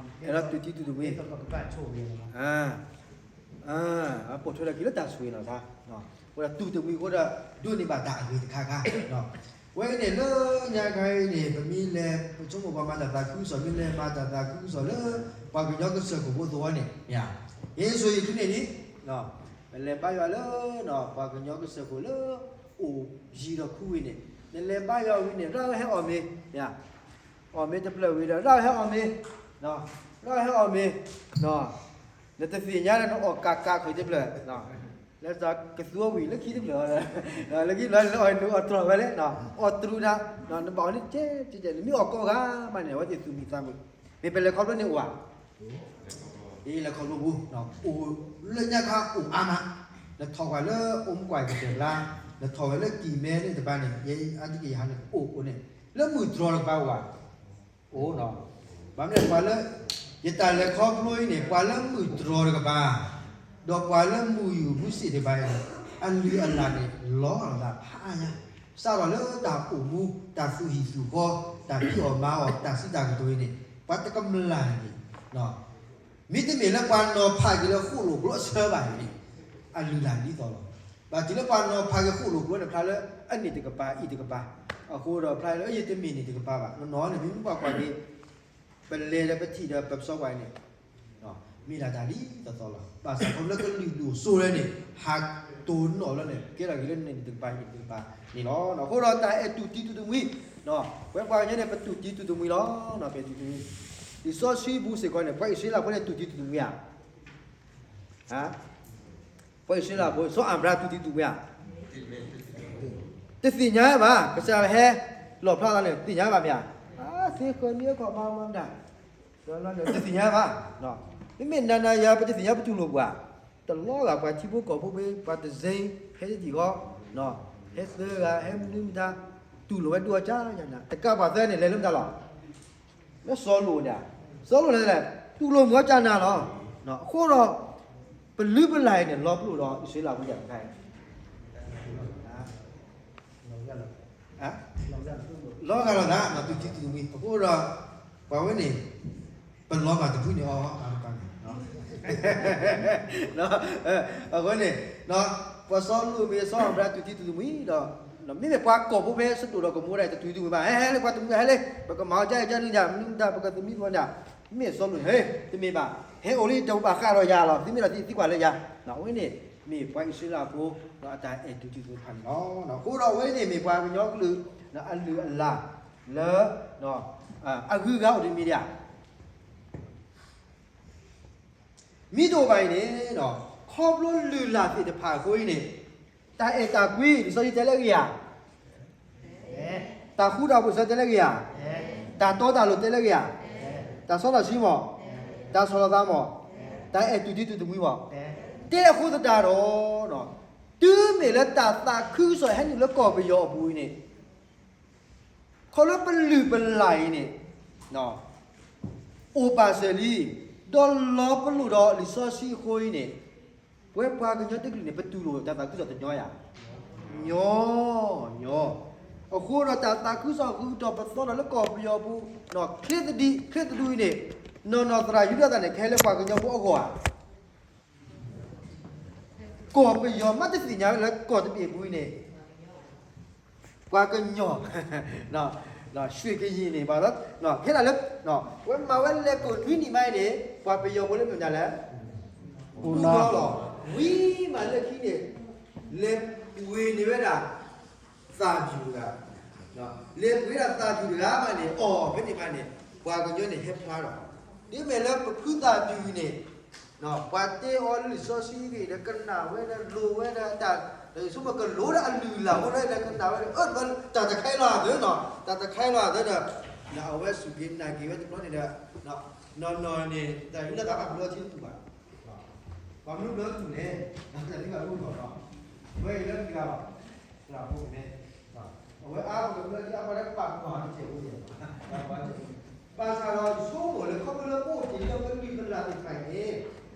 အဲၣ်ဒိးတူၢ်တံၢ်တူၢ်တမှံ, ပိာ်ထွဲဒီးက့ၤလၢတၢ်ဆိၣ်ဂ့ၤနီၢ်သး, အဃိဒီးတူၢ်တမှံအဃိဒီး ဒိးန့ၢ်ဘၣ်တၢ်အဂ့ၤတခါခါ, ဝဲအံၤန့ၣ် လၢညါခါအံၤန့ၣ် ပမ့ၢ်လဲၤ ပဆိကမိၣ်ပှၤမၤတၢ်သးခုကစီၣ် မ့ၢ်လဲၤမၤတၢ်သးခုကစီၣ်လၢ ပှၤကညီကစၢၢ်ခိၣ်ဖိသဝီန့ၣ်, ယ့ၣ်ၡူးယ့ၣ်ၡူးန့ၣ်န့ၣ် ပလဲၤဘါယွၤလၢ ပှၤကညီကစၢၢ်ခိၣ်လၢ အိၣ်ယံၤဒီးခူဝံၤန့ၣ်, နလဲၤဘါယွၤဝံၤန့ၣ် ရၣ်ဝဲဟဲအီၣ်မ့ၤ, အီၣ်မ့ၤတဖျၢၣ်ဝံၤဒီး ရၣ်ဝဲဟဲအီၣ်မ့ၤ, ရၣ်ဝဲဟဲအီၣ်မ့ၤ, နတသ့ၣ်ညါဒီး နအီၣ်ကးကးခိၣ်တဖျၢၣ်, လၢကသူအီၣ်ဝံၤလၢခံတဖျၢၣ်, လၢခံတဖျၢၣ်လၢအီၣ်နုာ်အီၣ်တြီၢ်ဝဲလဲၣ်, အီၣ်တြူးနၤ, နဘၣ်အီၣ်န့ၣ်ကဲကဲကဲ နမ့ၢ်အီၣ်ကိးဂၤမးန့ၣ် အဝဲသ့ၣ်သူၣ်မံသးမုာ်, မ့ၢ်ပလဲၤခီဖျိန့ၣ်အိၣ်ဧါ အ့ လဲၤခီဖျိပူၤ, အိၣ်လၢညါခါအိၣ်အါမး, နထီၣ်ကွၢ်လၢအိၣ်မူကွၢ်ကတၢၢ်ဘျါ, နထီၣ်ဝဲလၢကံၢ်မဲန့ၣ်တဘၣ်န့ၣ် ယဲအါတက့ၢ်ယဟးန့ၣ်အိၣ်အိၣ်န့ၣ်, လၢမုၢ်တြီၤတကပၤအိၣ်ဧါ, အိၣ်နီၤ, ဘၣ်မနုၤပှၤလၢ ယတၢ်လဲၤခီဖျိအံၤန့ၣ် ပှၤလၢမုၢ်တြီၤတကပၤ ဒီးပှၤလၢမုၢ်ယူၢ်မုၢ်ဆ့ၣ်တကပၤအံၤန့ၣ် အလုၢ်အလၢ်န့ၣ် လီၤဂာ်လိာ်သးဖးညါ, စးထီၣ်လၢတၢ်အိၣ်မူ တၢ်သူၣ်ဟံၣ်သူၣ်ဃီ တၢ်ဖံးအီၣ်မၤအီၣ် တၢ်စံးတၢ်ကတိၤအံၤန့ၣ် ပှၤတကမျၢၢ်န့ၣ် မ့တမ့ၢ်လၢပှၤနီၤဖးက့ၤလၢဃိၣ်လိာ်ကျိအဆၢဘၣ်န့ၣ် အလုၢ်အလၢ်ဒ်သိးလီၤ. ဘၣ်တုၤလၢပှၤနီၤဖးက့ၤဃိၣ်လိာ်ကျိန့ၣ် ဖျါလၢအန့ၣ်တကပၤအံၤတကပၤ, အဃိဒီးဖျါလၢယတမ့ၢ်န့ၣ်တကပၤဘၣ်, နီၢ်နီၢ်န့ၣ် မ့မ့ၢ်ပှၤကွၢ်က့ၤ ပလဲၤဒီးပထံၣ်ဒီးပပစီကွၢ်အံၤန့ၣ် မ့ၢ်ဒၣ်တၢ်ဒ်သိးသိးလီၤ. ဘၣ်ဆၣ်ခီဖျိလၢကလုာ်ဒိၣ်စိရဲၣ်န့ၣ် ဟးတိၢ်နီၣ်လၢန့ၣ် ကဲထီၣ်က့ၤလၢန့ၣ်တကပၤအံၤတကပၤန့ၣ်လီၤ. အဃိဒီးတၢ်အဲၣ်တူၢ်တံၢ်တူၢ်တမှံ, ပဝဲပှၤကညီန့ၣ် ပတူၢ်တံၢ်တူၢ်တမှံလီၤ. ပအဲၣ်တူၢ်တံၢ်, လံာ်စီဆှံပူၤစ့ၢ်ကီးန့ၣ် ပှၤအံၣ်စရ့လးဖိန့ၣ်တူၢ်တံၢ်တူၢ်တမှံဧါ. ပှၤအံၣ်စရ့လးဖိ စီၤအၤဘြၤဟၣ်တူၢ်တံၢ်တူၢ်တမှံဧါ. တသ့ၣ်ညါဘၣ်, ကစၢ်ဟဲလီၣ်ဖျါသးန့ၣ် တသ့ၣ်ညါဘၣ်မ့ၢ်ဧါ. သ့ဃၢၤမံအခီၣ်မၤမၤမတၤ, တသ့ၣ်ညါဘၣ်. မ့မ့ၢ်နၤနၤယၤ ပတသ့ၣ်ညါပတူၢ်လိာ်ပှၤ, တလီၤဂာ်ပှၤထံဖိကီၢ်ဖိဖဲ ပှၤတစ့ ဟဲတထံၣ်ဃီ, ဟဲသၢဂၤ ဟဲမနုၤမတၤ, တူၢ်လိာ်ဝဲဒိၣ်အါကၢ်ညါနၤ, တကးပှၤသၢန့ၣ် လဲၤလၢမတၤလီၤ. လၢစီၤလိာ်န့ၣ်, စီၤလိာ်န့ၣ်လဲၣ်, တူၢ်လိာ်မုာ်အီၤကၢ်နၤလီၤ. အဃိဒီး ပလုၢ်ပလၢ်အံၤန့ၣ် လီၤပလိာ်ဒီးအံၣ်စရ့လးဖိယၤတခါအံၤ, လီၤဂာ်လိာ်သး တူၢ်တံၢ်တူၢ်တမှံ, အဃိဒီး ပှၤဝဲန့ၣ် ပလီၤဂာ်တဖုန့ၣ်အီၤ အါတက့ၢ်န့ၣ် အဃိန့ၣ် ပှၤစီၤလိာ်မ့ၢ်စီၤအၤဘြၤဟၣ်တူၢ်တံၢ်တူၢ်တမှံဒီး မ့မ့ၢ်ပှၤကီၢ်ဖိဖဲစဒိၣ်ဒီးကမိရၤ တတူၢ်တံၢ်တမှံဘၣ်, ဟဲဟဲလၢပှၤတမှံဟဲလၢ ပကမၤအီၤကၢ်အံၤကၢ်နုၢ်ယၤ မနုၤမတၤ ပကသမံသမိးယၤ, မ့ၢ်စီၤလိာ်န့ၣ် ဟဲ တမ့ၢ်ဘၣ်, ဟဲအိၣ်လၢယတၢ်အိၣ်ဘၣ်ဃးဒီးယၤလီၤ, သုမ့ၢ်ဒီးသံကွၢ်လၢယၤ, အဝဲန့ၣ် မ့ၢ်ပှၤအံၣ်စရ့လးဖိ ဒီးအတၢ်အဲၣ်တူၢ်တံၢ်တူၢ်တမှံန့ၣ်လီၤ. အဃိဒီးအဝဲန့ၣ်မ့ၢ်ပှၤကညီကလုာ် အလုၢ်အလၢ်လၢ အဂုၤအဂၤအိၣ်တမံၤဒံးဧါ. မ့ၢ်တအိၣ်ဘၣ်အံၤန့ၣ်, ခီဖျိလုၢ်လၢ်သ့ၣ်တဖၣ်အဃိအံၤန့ၣ်, တၢ်အဲၣ်တၢ်ကွံ လံာ်စီဆှံတဲလၢအဂ့ၤဧါ, တၢ်ဃူတၢ်ဖိး လံာ်စီဆှံတဲလၢအဂ့ၤဧါ, တၢ်တီတၢ်လိၤတဲလၢအဂ့ၤဧါ, တၢ်စီတၢ်ဆှံမး, တၢ်ဆီၣ်လီၤသးမး, တၢ်အဲၣ်တူၢ်တံၢ်တူၢ်တမှံမး, တဲအဃိသတးဒီး, တုၤမ့ၢ်လၢတၢ်သးခုကစီၣ်ဟဲနုာ်လၢကီၢ်ပယီၤအပူၤအံၤန့ၣ်, ခီဖျိပလုၢ်ပလၢ်အံၤန့ၣ် အိၣ်ပာ်စၢၤလံ, ဒီးလီၤပလိာ်ဒီးလံာ်စီဆှံအဃိအံၤန့ၣ်, ပဝဲပှၤကညီတကလုာ်န့ၣ် ပတူၢ်လိာ်တၢ်သးခုကစီၣ်တညီဧါ, ညီ, ညီ, အဃိဒီးတၢ်သးခုကစီၣ် ဂုာ်ထီၣ်ပသီထီၣ်လၢကီၢ်ပယီၤပူၤ, ချ့သဒံး ချ့သဒူအံၤန့ၣ်, နီၢ်နီၢ်သရၣ်ယူဒၤသၣ်န့ၣ် ကဟဲလၢပှၤကညီဖိအဂီၢ်ဧါ, ကီၢ်ပယီၤမ့ၢ်တသ့ၣ်ညါလၢကီၢ်တဘ့ၣ်အပူၤအံၤန့ၣ်, ပှၤကညီ, ရွှေကရင်န့ၣ် ဘၣ်ဒီး, ဟဲဒၣ်လၢ, ဝဲမၤဝဲလဲၤကိာ်နွံနံၣ်မးအံၤန့ၣ် ပှၤပယီၤဖိလၢမုၢ်နၤလဲၣ်, ပူၤလီၤ, ဝံၤမးလၢခံန့ၣ်, လဲၤပှ့ၤန့ၢ်ဝဲဒၣ် သးပူၤတဂၤ, လဲၤပှ့ၤဒၣ်သးပူၤတဂၤမးန့ၣ် အီၤဖဲန့ၣ်မးန့ၣ် ပှၤကညီန့ၣ်ဟဲဖျါဒီး, ဒ်မ့ၢ်လၢပဖုသးပူၤန့ၣ် ပှၤတဲအီၤလၢလံာ်စီဆှံဂ့ၤဒီး ကနၣ်ဝဲဒီး လိၤဝဲဒီးတၢ်, ဒီးဆိကမိၣ်ကလိၤဒၣ်အလုၢ်အလၢ်ဖိလၢဒီး ကနၣ်ဝဲဒီး အၢ တၢ်တခါအံၤလီၤသၢနီၤ, တၢ်တခါအံၤလီၤသၢဒီး, အဝဲစူၢ်က့ၤနာ်က့ၤဝဲတဘျီန့ၣ်ဒီး, နီၢ်နီၢ်န့ၣ် တၢ်ယူဒၤသၣ်ဘၣ်ဘျီထံတူၢ်ဘၣ်, ပှၤမနုၤဘျီတူၢ်လဲၣ်, တၢ်သံဘၣ်မနုၤဘျီနီၤ, ဝဲအံၤလၢတဂၤလီၤ, သရၣ်ဖိကမဲ, အဝဲအါဂၤကဘျီထံအါပှၤလၢပာ်ကွၢ်တစဲးဖိန့ၣ်, ဘၣ်ဆၣ်ဒီးဆိကမိၣ်လၢခီဖျိလၢပအိၣ်တ့ၢ်လၢပလုၢ်ပလၢ်သ့ၣ်တဖၣ်အံၤန့ၣ်,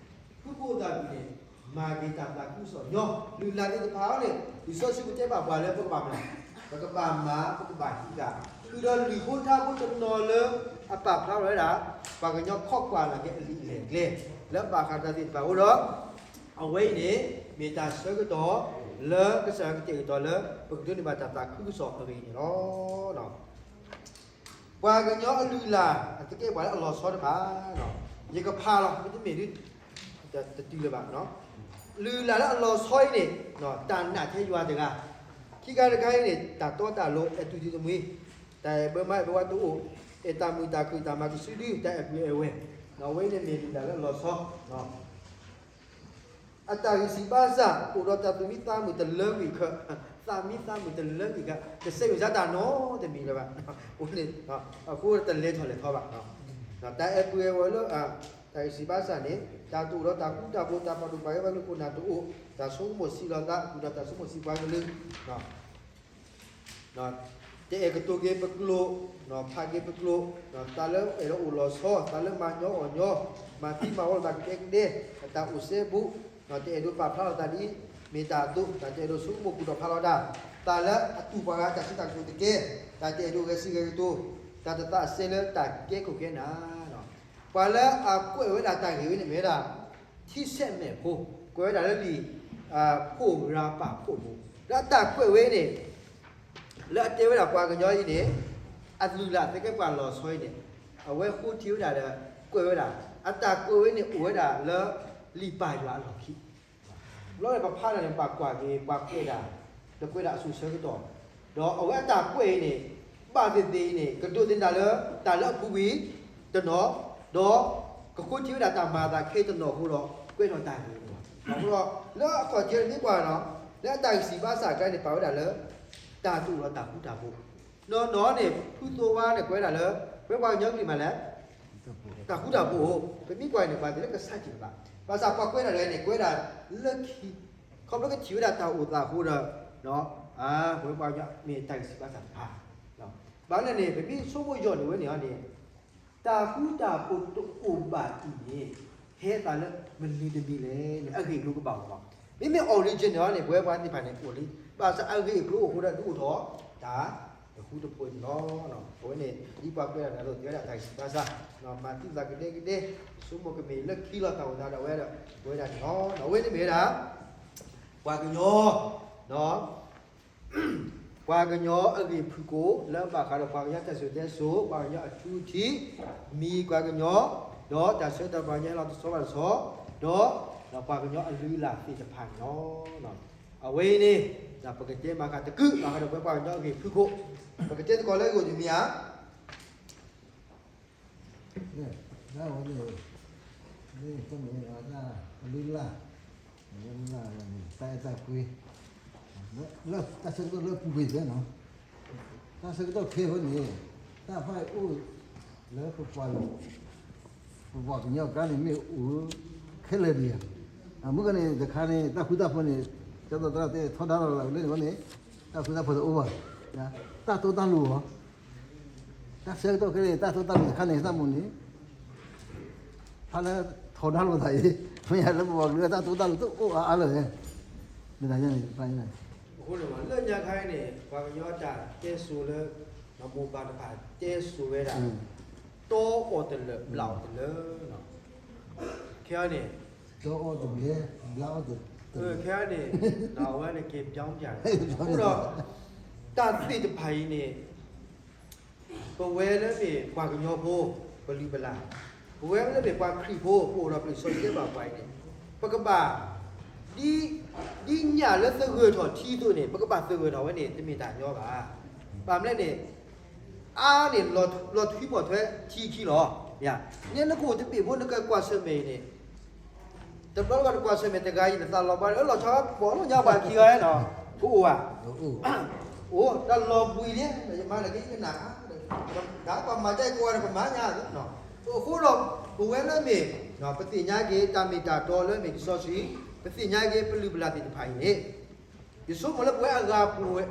ဖုကိၣ်သးပူၤန့ၣ်, မၤက့ၤတၢ်သးခုကစီၣ်ညီ, လုၢ်လၢ်သ့ၣ်တဖၣ်အံၤန့ၣ် လံာ်စီဆှံပတဲဘၣ်ပှၤလၢပကဘၣ်မၤ, ပကဘၣ်မၤ ပကဘၣ်ဟံးဃာ်, ဃုာ်ဒီးလုၢ်ဖိထါဖိတနီၤလၢအပာ်ဖျါထီၣ်ဝဲဒၣ် ပှၤကညီခီၣ်ကွၢ်နာ်က့အလံာ်အလဲၢ်အကျဲ, လၢအဘၣ်ဃးတၢ်သ့ၣ်တဖၣ်အဃိဒီး အဝဲအံၤန့ၣ် မ့ၢ်တၢ်ဆၢကတီၢ်လၢကစၢ်ယွၤကတဲာ်ကတီၤလၢ ပကဒိးန့ၢ်ဘၣ်တၢ်သးခုကစီၣ်အဂ့ၢ်န့ၣ်လီၤ. ပှၤကညီအလုၢ်အလၢ် အသကဲပှၤလၢအလီၤဆီတဖၣ်, ယကဖးလီၤ မ့တမ့ၢ်ဒ် တတုၤလၢၤဘၣ်, လုၢ်လၢ်လၢအလီၤဆီအံၤန့ၣ် တၢ်နာ်ထဲယွၤတဂၤ, ခံခါတခါအံၤန့ၣ် တၢ်တီတၢ်လိၤ အဲၣ်တူၢ်တံၢ်တမှံ, တၢ်အဲၣ်ဘၢမါအဲၣ်ဘၢဝါတအိၣ်, အဲၣ်တၢ်မုာ်တၢ်ခုၣ် တၢ်မၤကစုဒု တၢ်အဲၣ်ပုၢ်အဲၣ်ဝဲၢ်, အဝဲအံၤန့ၣ်မ့ၢ်လုၢ်လၢ်လၢအလီၤဆီ အတၢ်ဂံၢ်စၢ်ဘါစၢ် အိၣ်ဒီးတၢ်သူၣ်မံသးမုာ်တလၢကွံာ်ခၢ, သးမံသးမုာ်တလၢကွံာ်ခၢ, တဆဲးမုာ်စါတၢ်နီတမံၤလၢၤဘၣ်, အဃိန့ၣ် အဃိတလဲၤထီၣ်လဲၤထီဘၣ်, တၢ်အဲၣ်ပုၢ်အဲၣ်ဝဲၢ်လၢ တၢ်ဂံၢ်စၢ်ဘါစၢ်န့ၣ် တၢ်တအိၣ်ဒီးတၢ်ဃူတၢ်ဖိး တၢ်ပာ်ဒိၣ်ပာ်ကဲဘၣ်လၢခိၣ်နၢ်တအိၣ်, တၢ်ဆိကမိၣ်ဆံးလီၤသး အဃုာ်ဒီးတၢ်ဆိကမိၣ်ဆံးပှၤကလုာ် တအဲၣ်ကတိၤက့ၤပကျိာ်, ဖးက့ၤပကျိာ်, တၢ်လၢအဲၣ်ဒိးအိၣ်လီၤဆီ, တၢ်လၢမၤညီအီၣ်ညီ, မၤသံမၤဝီလိာ်သးကဒဲကဒဲ, အတၢ်အိၣ်စဲဘူး, တအဲၣ်ဒိးပာ်ဖျါလိာ်သးဒ်အံၤ မ့ၢ်တၢ်အသိး, တၢ်တအဲၣ်ဒိးဆိကမိၣ်ကူၣ်ထီၣ်ဖးလီၤတၢ်, တၢ်လၢအတူၢ်ပှၤဂၤတၢ်စံးတၢ်ကတိၤတကဲ, တၢ်တအဲၣ်ဒိးဂဲၤစံးဂဲၤကတိၤ, တၢ်တသးစဲလၢတၢ်ကဲခိၣ်ကဲနၢ် ပှၤလၢအကွဲးဝဲဒၣ်တၢ်ဂ့ၢ်ဝဲန့ၣ်မ့ၢ်ဝဲဒၣ် ထံဆဲးမဲာ်ဖိ, ကွဲးဝဲဒၣ်လၢလံာ် ဖိၣ်ရၤပာ်ဖှိၣ်ဖိ, လၢအတၢ်ကွဲးဝဲန့ၣ် လၢအတဲဝဲဒၣ်ပှၤကညီအံၤန့ၣ် အလုၢ်လၢ်သကဲပှၤလီၤဆီအံၤန့ၣ် အဝဲဃိထံဝဲဒၣ်ဒီး ကွဲးဝဲဒၣ် အတၢ်ကွဲးဝဲန့ၣ် အိၣ်ဝဲဒၣ်လၢ လံာ်ပၢ်ယွၤအလီၢ်ခံ ဘျီန့ၣ် ပဖးဒၣ်န့ၣ် ပဘၣ်ကွၢ်က့ၤ ပှၤကွဲးဒၣ် ဒီးကွဲးဒၣ်အစိၤဆၢကတီၢ်, ဒီးအဝဲအတၢ်ကွဲးအံၤန့ၣ် ဘၣ်သ့ၣ်သ့ၣ်အံၤန့ၣ် ကဒိးသန့ၤတၢ်လၢ တၢ်လၢအပူၤကွံာ်တနီၤ, ဒီးကဃိထံဝဲဒၣ်တၢ်မၤအသးခဲအံၤတနီၤအဃိဒီး ကွဲးထီၣ်တၢ်ဂ့ၢ်န့ၣ်လီၤ. အဃိဒီး လၢအခီၣ်ထံးန့ၣ်မ့ၢ်ကွၢ်နီၤ လၢအတၢ်ဂံၢ်စၢ်ဘါစၢ်အကျါန့ၣ် ပာ်ဝဲဒၣ်လၢ တၢ်တအိၣ်ဒီးတၢ်ဃူတၢ်ဖိး, နီၢ်နီၢ်န့ၣ် ဖုသိဝါန့ၣ် ကွဲးဝဲဒၣ်လၢ ပဝဲပှၤကညီကလုာ်မးလဲၣ် တၢ်ဃူတၢ်ဖိးအိၣ်, ပမ့ၢ်ကွၢ်န့ၣ် ပှၤသ့ၣ်လၢကစၢ်စ့ၢ်ကီးဘၣ်, ဘၣ်ဆၣ်ပှၤကွဲးဒၣ်လဲၣ်န့ၣ် ကွဲးဒၣ်လၢခံ, ခီဖျိကထံၣ်ဝဲဒၣ်တၢ်အိၣ်သးအဃိဒီး ပဝဲပှၤကညီမ့ၢ်တၢ်ဂံၢ်စၢ်ဘါစၢ်တဖၣ်, ဘၣ်လဲၣ်န့ၣ် ပမ့ၢ်ဆိကမိၣ်ယိာ်န့ၢ်ဝဲန့ၣ်န့ၣ် တၢ်ဃူတၢ်ဖိးတအိၣ်ဘၣ်အံၤန့ၣ် ဟဲသးလၢမနုၤတမံၤလဲၣ်န့ၣ် အဂ့ၢ်အကျိၤကဘၣ်အိၣ်လီၤ. မ့မ့ၢ် original န့ၣ် ပဝဲပှၤသ့ၣ်တဖၣ်န့ၣ် အိၣ်လံ, ဘၣ်ဆၣ်အဂ့ၢ်အကျိၤအိၣ်အဃိဒီး ဒုးအိၣ်ထီၣ် တၢ်တဃူတဖိးန့ၣ်လီၤ. အဝဲန့ၣ် ဒ်ပှၤကွဲးဒၣ်န့ၣ်အသိး တဲဝဲဒၣ်တၢ်ဂံၢ်စၢ်ဘါစၢ်, မၤသံသးကဒဲကဒဲ, ဆိကမိၣ်ကမ့ၢ်လၢခံလီၤတၢ်အိၣ်သးဒီးဝဲဒီး ပဝဲဒၣ်န့ၣ်လီၤ. အဝဲန့ၣ်မ့ၢ်ဝဲဒၣ် ပှၤကညီ ပှၤကညီအဂ့ၢ်ဖုၣ်ကိာ် လၢအဘၣ်ဃးဒီးပှၤကညီတၢ်စံၣ်စိၤတဲစိၤ, ပှၤကညီအထူအထံး, မံၤပှၤကညီ, ဒီးတၢ်ဆၢကတီၢ်ပှၤကညီဟဲလီၤတဆီဘၣ်တဆီ, ဒီး ဒီးပှၤကညီအလုၢ်အလၢ်သ့ၣ်တဖၣ်န့ၣ်လီၤ. အဝဲအံၤန့ၣ် ပကတဲမၤဃၣ်တကုး ဘၣ်ဃးဒီးပဝဲပှၤကညီအဂ့ၢ်ဖုၣ်ကိာ်, ပကတဲသကိးလၢအဂ့ၢ်အိၣ်တမံၤဧါ. အဝဲန့ၣ် လၢန့ၣ် တၢ်မ့ၢ်ဝဲဒၣ် အလုၢ်အလၢ်, အလုၢ်အလၢ်န့ၣ် တၢ်အဲၣ်တၢ်ကွံ, လၢတၢ်ဆၢကတီၢ်လၢပူၤကွံာ်သ့နီၤ, တၢ်ဆၢကတီၢ်ခဲအံၤန့ၣ် တၢ်ဖးအံၤအိၣ်လၢပပှၤ ပပှၤကညီအကျါန့ၣ် မ့ၢ်အိၣ်ခဲလၢာ်ဒံးဧါ. မုၢ်ကန့ၣ်တခါန့ၣ် တၢ်ဃူတၢ်ဖိးန့ၣ် ကၠီသီသရၣ်တဲထီဒါလီၤလၢန့ၣ်ဝဲန့ၣ် တၢ်ဃူတၢ်ဖိးတအိၣ်ဘၣ်. တၢ်တိတၢ်လိၤလီၤ. တၢ်ဆၢကတီၢ်ခဲအံၤ တၢ်တိတၢ်လိၤတခါန့ၣ် သးမုၢ်န့ၣ် ဖးလၢထီဒါလိာ်သးအံၤ မ့ၢ်ယၤလၢပပှၤကလုာ်တၢ်တိတၢ်လိၤတအိၣ်အါအါလၢာ်န့ၣ် မ့ၢ်တၢ်န့ၣ် အဃိန့ၣ် လၢညါခါအံၤန့ၣ် ပှၤကညီတၢ်တဲစိၤလၢ မိၢ်ပၢ်တဖၣ်တဲစိၤဝဲဒၣ် တီအီၣ်တလၢာ် ဘျးအီၣ်တလၢာ်, ခဲအံၤန့ၣ် တီအီၣ်တလၢာ် ဘျးအီၣ်တလၢာ်, ခဲအံၤန့ၣ် အဝဲန့ၣ်က့ၤပၠီပၠး အဃိဒီး တၢ်သ့ၣ်တဖၣ်အံၤန့ၣ် ပဝဲလၢမ့ၢ်ပှၤကညီဖိ ပလုၢ်ပလၢ်, ပဝဲလၢမ့ၢ်ပှၤခရံာ်ဖိ ပအိၣ်ဒီးပျံၤစီဆှံတဲဘၣ်ပှၤအံၤန့ၣ် ပကဘၣ် ဒ် ဒ်ညၣ်လၢသဂၢၢ်ထီၣ်ထံအသိးန့ၣ် ပကဘၣ်သဂၢၢ်ထီၣ်ဝဲန့ၣ် တမ့ၢ်တၢ်ညီဘၣ်. ဘၣ်မနုၤလဲၣ်န့ၣ် အါန့ၣ် လီၤထွံဖီၣ်ထွဲထံခံလီၤ. မ့ၢ်နကအိၣ်တဘ့ၣ်ဖိ နကကွၢ်ဆၢၣ်မဲာ်အံၤန့ၣ် တဘျီလၢ်ဘၣ်နကွၢ်ဆၢၣ်မဲာ်တဂၤအံၤ နသးလီၤဘှါ လၢလီၤဆီပှီၤလီၤညါပှၤခံဂၤနီၤ ကအိၣ်ဧါ. အိၣ် တၢ်လီၤဘှံးန့ၣ် ယမၤလၢကနၣ် ဒ်ပှၤမၤတၢ်ကိးဂၤန့ၣ် ပမၤညါ. အဃိဒီး ပဝဲလၢမ့ၢ် ပသ့ၣ်ညါက့ၤ တၢ်မ့ၢ်တၢ်တီလၢမ့ၢ်လံာ်စီဆှံ, ပသ့ၣ်ညါက့ၤ ပလုၢ်ပလၢ်သ့ၣ်တဖၣ်အံၤန့ၣ် ယဆိကမိၣ်လၢပဝဲအဂၤပူၤဝဲ